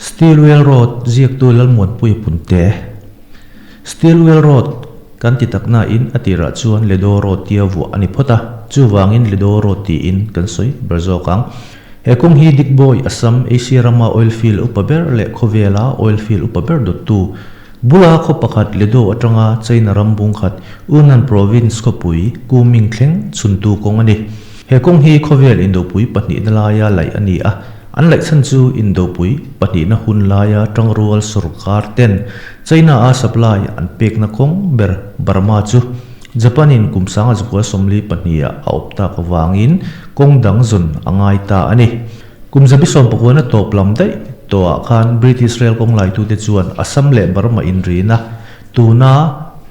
Stilwell Road ziaktu Lalmuanpuia Punte. Stilwell Road kan ti tak nain a tirah chuan Ledo Road tia vuah a ni phawt a, chuvangin Ledo Road tiin kan sawi ber zawk ang. He kawng hi Digboi, Assam, Asia rama oil field upa ber leh khawvela oil field upa ber dawttu bula khaw pakhat Ledo atanga China ram bung khat Yunnan Province khawpui Kunming thleng chhuntu kawng a ni. He kawng hi khawvel indopui pahnihna laia laih a ni a, an laih chhan chu indopui pahnihna hun laia tangrual sorkar ten China-a supply an pekna kawng ber Burma chu Japan-in kum sanga zakua 42-ah a awp tak avangin kawng dang zawn a ngai ta a ni. Kum zabi sawmpakuana tawp lam daih tawhah khan British rail kawng laitute chuan Assam leh Burma inrina tuna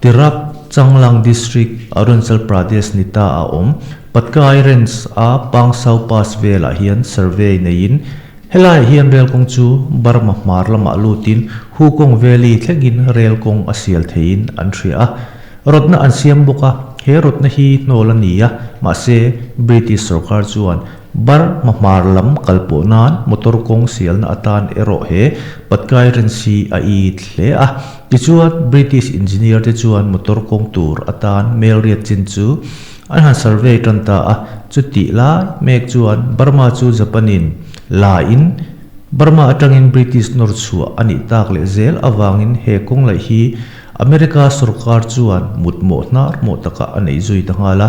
Tirap Changlang District, Arunachal Pradesh ni ta a awm. Patkai Range a Pangsau Pass velah hian survey neiin helaiah hian rel kawng chu Burma hmar lamah lutin Hukawng Valley thlengin rel kawng a sial theiin an hria a. Rawtna an siam bawk a, he rawtna hi hnawl a ni a, mahse British sorkar chuan Burma hmar lam kal pawh nan motor kawng sialna atan erawh he Patkai Range hi a it hle a. Tichuan, British engineer te chuan motor kawng tur atan Melriat chin chu an han survey tan ta a, chutih lai mek chuan Burma chu Japan-in la in Burma atangin British nawr chhuah a nih tak leh zel avangin he kawng laih hi America sorkar chuan mutmawh hnar mawh takah a neih zui ta nghal a.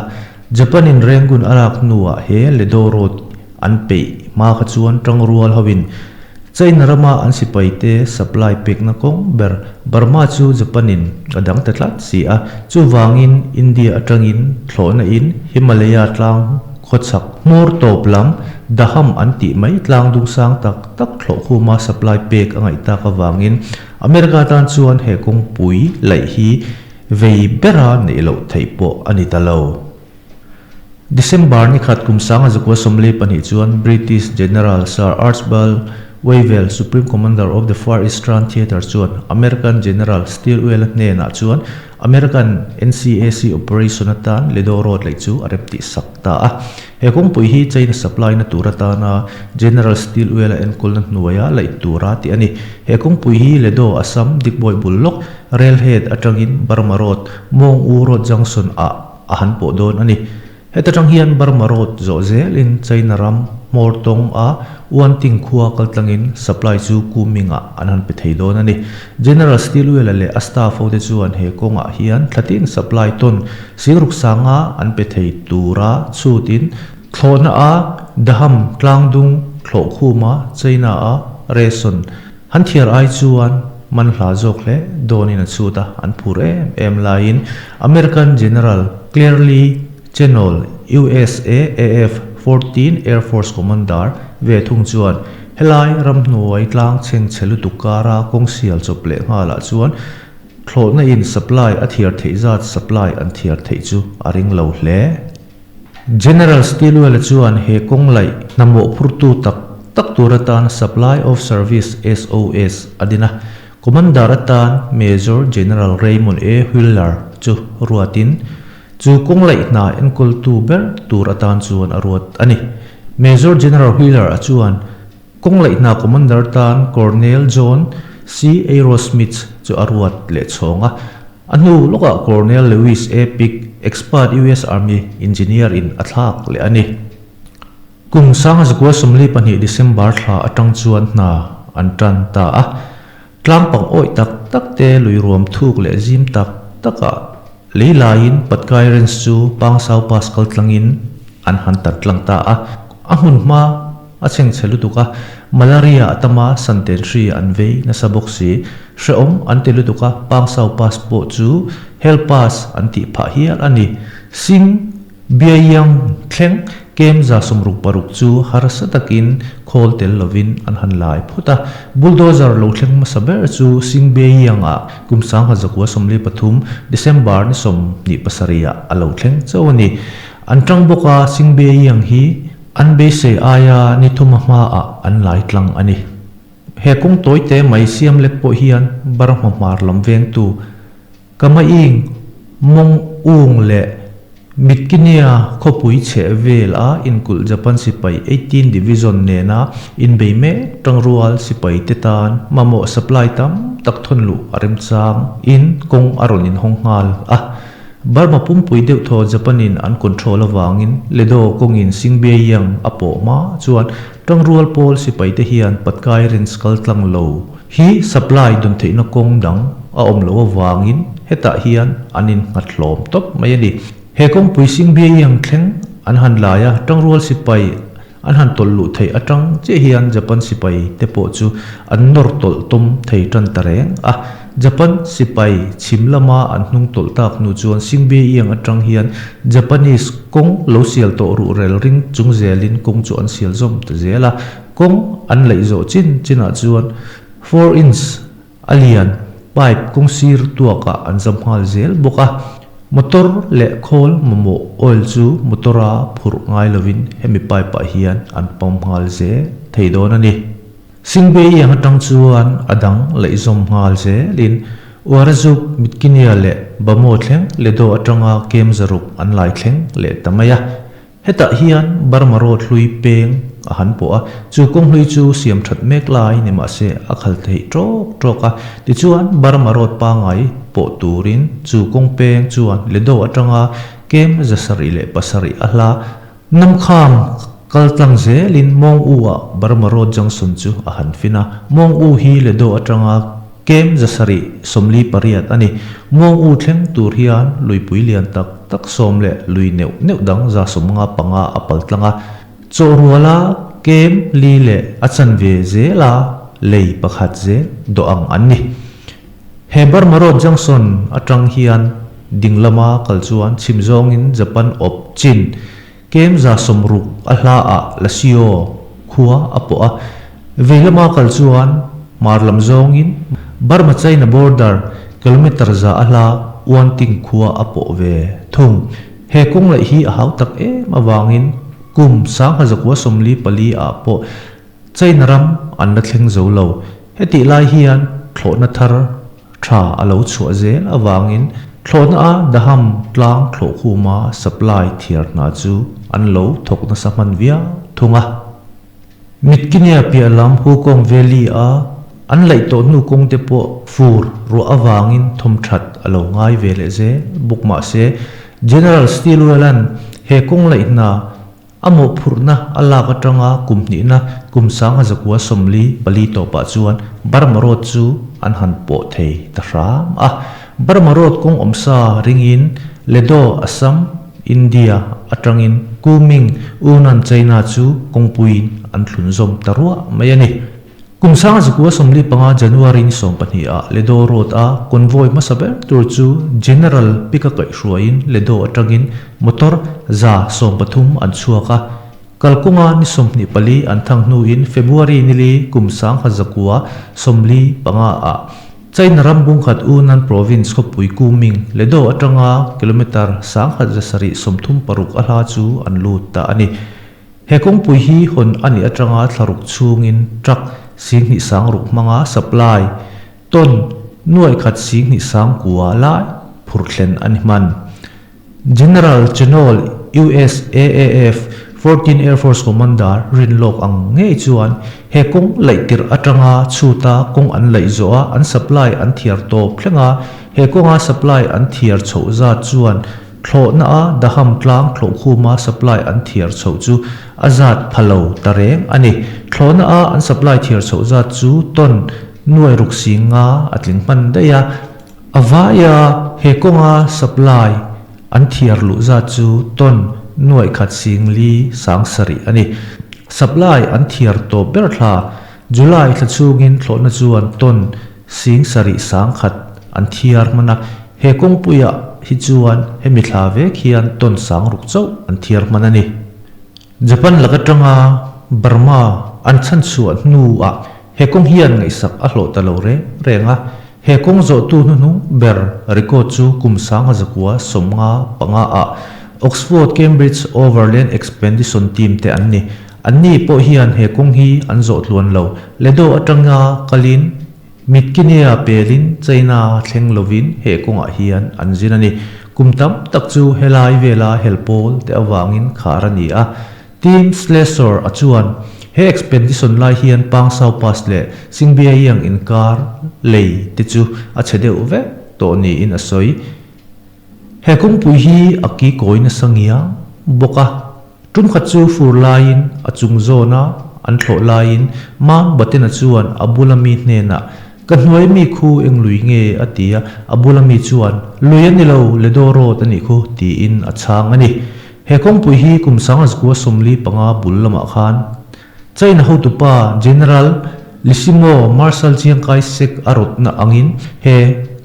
Japan-in Rangoon a lak hnuah he Ledo Road an peih hma kha chuan tangrual hoin China rama an sipaite supply pekna kawng ber Burma chu Japan-in a dang ta tlat si a, chuvangin India atangin thlawhna in Himalaya tlang khawchhak hmawr tawp lam Daham an tih mai tlang dung sang tak tak thlawh khuma supply pek a ngaih tak avangin America tan chuan he kawngpui laih hi vei bera neih loh theih pawh a ni ta lo. December ni khat kum sanga zakua 42 chuan British General Sir Archibald Wavell, Supreme Commander of the Far Eastern Theatre chuan American General Stilwell-a hnenah chuan American NCAC operation atan Ledo Road laih chu a remtih sak ta a. He kawngpui hi China supply na tur atana General Stilwell-a enkawlna hnuaia laih tura tih a ni. He kawngpui hi Ledo, Assam, Digboi bul lawk, Railhead atangin Burma Road, Mawng U Road Junction ah a han pawh dawn a ni. Heta tang hian Burma Road zawh zelin China ram hmawr tawng a Wanting khua kal tlangin supply chu Kunming ah an han pe thei dawn a ni. General Stilwell-a leh a staff ho te chuan he kawngah hian thlatin supply tawn singruk sanga an pe thei tura chhutin thlawhna a Daham tlangdung thlawh khuma China a ration Han thiar ai chuan man hla zawk hle dawnin a chhut a, an phur em em laiin American General Clearly Chennault, USAAF 14 Air Force Commander, ve thung chuan helai ramhnuai tlang chheng chhe lutuk kara kawng sial chawp leh nghalah chuan thlawhna in supply a thiar theih zat supply an thiar theih chu a ring lo hle. General Stilwell-a chuan he kawng laih hnamawh phurtu tak tak tur atan Supply of Service, SOS, a din a. Commander atan Major General Raymond A. Wheeler chu ruatin, chu kawng laih hna enkawltu ber tur atan chuan a ruat a ni. Major General Wheeler-a chuan kawng laih hna Commander tan Colonel John C. Arrowsmith chu a ruat leh chhawng a. A hnu lawkah Colonel Lewis A. Pick, expert US Army engineer in a thlak leh a ni. Kum sanga zakua 42 December thla atang chuan hna an tan ta a. Tlang pang awih tak tak te lui ruam thuk leh zim tak takah lei laiin Patkai Range chu Pangsau Pass kal tlangin an han tat tlang ta a. A hmun hma a chhengchhe lutuk a, malaria a tam a, santen hri an vei nasa bawk si. Hrehawm an ti lutuk a, Pangsau Pass pawh chu Hell Pass an tih phah hial a ni. Sing Biaiyang thleng kem 66 chu harsa takin khawl tel lovin an han lai phawt a. Bulldozer lo thleng hmasa ber chu Sing Biaiyangah kum 1943 December ni 27 ah a lo thleng chauh a ni. An tang bawk a, Sing Biaiyang hi an beisei aia ni thuma hmaah an lai tlang a ni. He kawng tawi te mai siam lek pawh hian Burma hmar lam vengtu Kamaing, Mawng Ung leh Mitkinia khawpui chheh vel a inkulh Japan sipai 18 Division nena inbei mek tangrual sipai te tan mamawh supply tam tak thawn luh a remchang in kawng a rawn inhawng nghal a. Burma pumpui deuh thaw Japan in an control avangin Ledo kawngin Singbiaiyang a pawh hma chuan tangrual pawl sipai te hian Patkai Range kal tlang lo hi supply dawn theihna kawng dang a awm loh avangin hetah hian an innghat hlawm tawp mai a ni. He kawngpui Singbiaiyang thleng an han lai a, tangrual sipai an han tawlh luh theih atang chiah hian Japan sipai te pawh chu an nawr tawlh tawm thei tan ta reng a. Japan sipai chhim lama an hnung tawlh tak hnu chuan Singbiaiyang atang hian Japanese kawng lo sial tawh ruhrel ring chung zelin kawng chu an sial zawm ta zel a. Kawng an laih zawh chin chinah chuan 4 inch a lian pipe kawng sir tuakah an zam nghal zel bawk a. Motor leh khawl mamawh oil chu motor-a phurh ngai lovin hemi pipe-ah hian an pump nghal zel thei dawn a ni. Singbei iang atang chuan a dang laih zawm nghal zelin Uarazuk, Mitkinia leh Bamo thleng Ledo atanga kem zaruk an lai thleng leh ta mai a. Hetah hian Burma Road hlui peng a han pawh a, chu kawng hlui chu siam that mek lai ni mah se a khal theih tawk tawk a. Tichuan Burma Road pangngai pawh turin chu kawng peng chuan Ledo atanga kem 707 a hla Namkham kal tlang zelin Mawng U-ah Burma Road Junction chu a han fin a. Mawng U hi Ledo atanga Kem 748 a ni. Muang U thleng tur hian luipui lian tak tak sawm leh lui neuh neuh dang 75 a pal tlang a. Chawhruala kem li leh a chanve zela lei pakhat zel dawh ang an ni. He Burma Road Junction atang hian ding lama kal chuan chhim zawngin Japan awp chin kem 60 a hlaah Lasio khua a pawh a, vei lama kal chuan hmar lam zawngin Burma China border kilometre 100 a hla Uanting khua a pawh ve thung. He kawng laih hi a hau tak em avangin kum 1944 ah pawh China ram an la thleng zo lo. Hetih lai hian thlawhna thar tha a lo chhuah zel avangin thlawhna a Daham tlang thlawhkhuma supply thiar hna chu an lo thawk nasa hman viau thung a. Mitkinia piah lam Hukawng Valley a an laih tawh hnu kawng te pawh fur ruah avangin thawm that a lo ngai ve leh zel bawk mahse General Stilwell-a'n he kawng laih hna A mawhphurhna a lak atanga kum hnihna kum 1944 tawpah chuan Burma Road chu an han pawh thei ta hram a. Burma Road kawng awmsa ringin Ledo, Assam, India atangin Kuming, Yunnan, China chu kawngpuiin an thlun zawm ta ruah mai a ni. Kum 1945 January ni 12 ah Ledo Road a convoy hmasa ber tur chu General Pika kaihhruaiin Ledo atangin motor 130 an chhuak a. Kalkawnga ni 24 an thang hnuin February nili kum 1945 ah China ram bungkhat Yunnan Province khawpui Kunming, Ledo atanga kilometre 1736 a hla chu an lut ta a ni. He kawngpui hi hawn a nih atanga thlaruk chhungin truck 26,000 hmanga supply ton 1,209,000 lai phurh thlen a ni hman. General Chennault USAAF 14 Air Force Commander rinlawk ang ngei chuan he kawng laih tirh atanga chhuta kawng an laih zawh a an supply an thiar tawp thleng a, he kawnga supply an thiar chhoh zat chuan Thlawhna a Daham tlang thlawhkhuma supply an thiar chhoh chu a zat pha lo ta reng a ni. Thlawhna a an supply thiar chhoh zat chu ton 6,000 a tling hman daih a. A vaia he kawnga supply an thiar luh zat chu ton 1,407 a ni. Supply an thiar tawp ber thla July thla chhungin thlawhna chuan ton 7,100 an thiar hman a, he kawngpuiah hi chuan hemi thla vek hian ton 6,000 chauh an thiar hman a ni. Japan lak atanga Burma an chhanchhuah hnuah he kawng hian ngaihsak a hlawh ta lo reng reng a, he kawng zawhtu hnuhnung ber record chu kum 1995 ah Oxford Cambridge Overland Expedition team te an ni. Anni pawh hian he kawng hi an zawh tluan lo. Ledo atanga kalin Mitkinia pelin China thleng lovin he kawngah hian an zin a ni. Kum tam tak chu helai vela hel pawl te avangin khar a ni a. Tim Slessor a chuan he expedition lai hian Pangsau Pass leh Singbiayiang inkar lei te chu a chhe deuh vek tawh niin a sawi. He kawngpui hi a ki kawi nasa ngiang bawk a, tum khat chu fur laiin a chung zawna an thlawh laiin Mountbatten-a chuan a bula mi hnenah, Ka hnuai mi khu eng lui nge? a ti a, a bula mi chuan, Lui a ni lo, Ledo Road a nih khu, tiin a chhang a ni. He kawngpui hi kum sangazkua 45 bul lamah khan China hotupa General Lisimo Marshal Chiang Kai-shek a rawtna angin he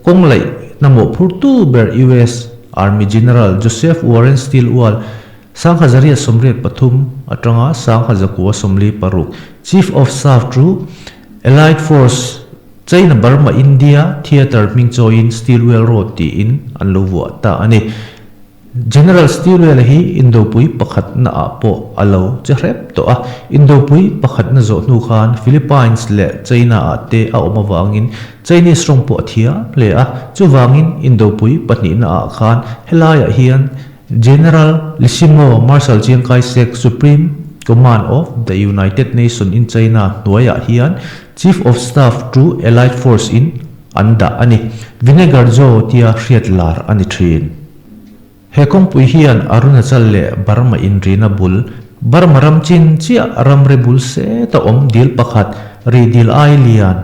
kawng laih hnamawh phurtu ber US Army General Joseph Warren Stilwell 1883 atanga 1946 Chief of Staff to Allied Force China Burma India Theatre hming chawiin Stilwell Road tiin an lo vuah ta a ni. General Stilwell-a hi Indopui pakhatna ah pawh a lo che hrep tawh a, Indopui pakhatna zawh hnu khan Philippines leh China ah te a awm avangin Chinese rawng pawh a thiam hle a, chuvangin Indopui pahnihna ah khan helaiah hian General Lisimo Marshal Chiang Kai-shek Supreme Command of the United Nation in China hnuaiah hian Chief of Staff to Allied Force in an dah a ni. Vinegar Joe tia hriat lar a ni thin. He kawngpui hian Arunachal leh Burma inrina bul, Burma ram chin chiah ramri bul set a awm dil pakhat, ri dil ai lian,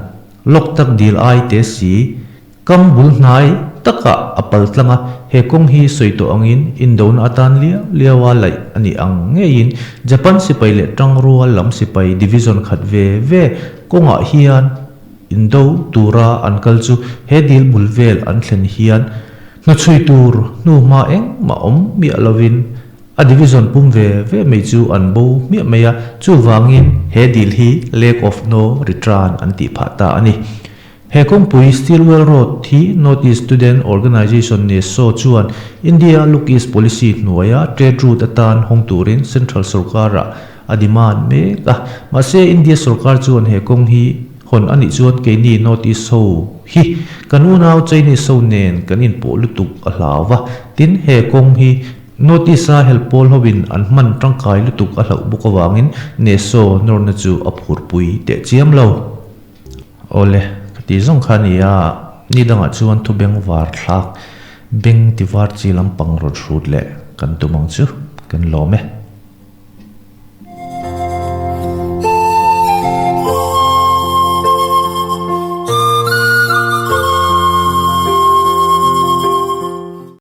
Loktak dil ai te si, kam bul hnai takah a pal tlang a, he kawng hi sawi tawh angin indona atan liau liaua laih a nih ang ngeiin Japan sipai leh Tangrual lam sipai division khat ve ve kawngah hian Indo tura an kal chu he dil bul vel an thlen hian hnuchhui tur hnu hma engmah awm miah lovin a division pum ve ve mai chu an bo hmiah mai a, chuvangin he dil hi Lake of No Return an tih phah ta a ni. He kawngpui Stilwell Road hi North East Student Organisation NESO chuan India Look East Policy hnuaia trade route atan hawng turin Central sorkarah a demand mek a, mahse India sorkar chuan he kawng hi hawn a nih chuan keini North East ho hi kan unau Chinese ho nen kan inpawh lutuk a hlau va, tin he kawng hi North East a help pawl hovin an hman tangkai lutuk a hlauh bawk avangin NESO nawrna chu a phurpui teh chiam lo. Awle, ka tih zawng kha a ni a, ni dangah chuan thu beng var thlak, beng ti var chi lampang rawn hrut leh kan tum ang chu, kan lawm e.